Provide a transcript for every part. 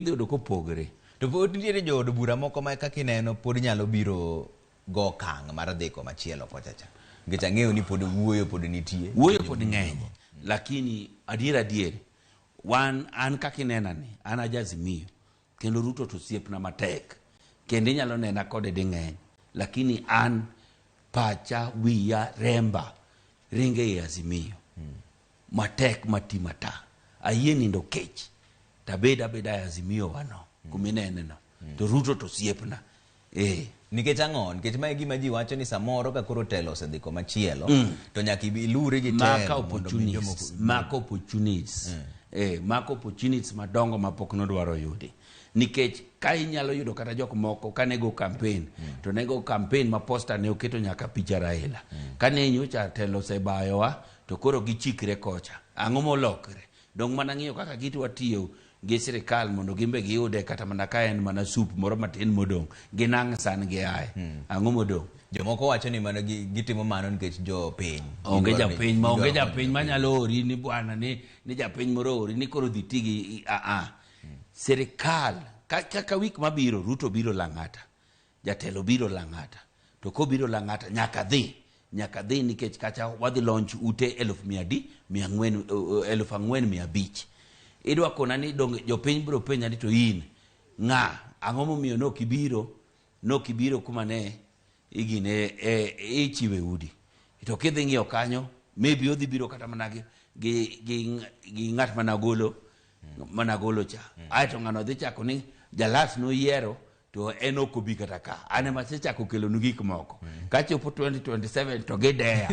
Idhi yudo kopogre. To pod nitiere jood bura moko ma kaka ineno pod nyalo biro go okang' mar dhi komachielo kocha cha. Nikech ang'eyo ni pod wuoyo pod nitie. Wuoyo pod ng'eny, lakini adier adier, wan an kaka inena ni, an aja-Azimio, kendo Ruto to osiepna matek, kendo inyalo nena kode ding'eny, lakini an pacha, wiya, remba ringe ei Azimio. Matek mati mata. Ayie nindo kech, tabed abeda e Azimio wano, kuminene no. To Ruto to osiepna. Eh. Nikech ang'o? Nikech mae gima ji wacho ni samoro ka koro telo osedhi komachielo, to nyaka iluri gi Maka telo mondo mi jomoko... opportunists, maka opportunities. Eh, maka opportunities madongo mapok nodwaro yudi. Nikech ka inyalo yudo kata jok moko ka nego campaign, to nego campaign ma posta ne oketo nyaka picha Raila. Kane nyocha telo osebayowa, to koro gichikre kocha. Ang'o molokre? Dong' mana ng'iyo kaka gitwa tiyo gi sirikal mondo gimbe giyude kata mana ka en mana sup moro matin modong', ginang' san giaye. Ang'o modong'? Jomoko wacho ni mano gitimo mano nikech jopiny. Onge Gidwaro ni- japiny ma onge gidwaro japiny manyalo ori ni bwana ni ni japiny moro ori ni koro dhi ti gi a a. Sirikal ka kaka wik mabiro Ruto biro Lang'ata. Jatelo biro Lang'ata. To kobiro Lang'ata nyaka dhi. Nyaka dhi nikech kacha wadhi launch ute eluf mia adi? Mia ang'wen, 4,500. Idwa kona ni donge jopiny biro penja ni to in ng'a? Ang'o momiyo nok ibiro? Nok ibiro kuma ne igine e, ichiwe udi. To kidhi ng'iyo kanyo, maybe odhi biro kata mana gi, gi, gi, gi ng'at managolo, managolo cha. Aeto ng'ano dhi chako ni jalas noyiero to en ok obi kata ka. An ema asechako kelonu gik moko. Kachopo 2027 to gideya.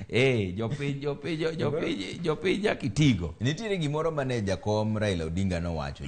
Eh, jopiny, jopiny, jopiny, jopiny nyaka itigo. Nitiere gimoro mane jakom Raila Odinga nowacho.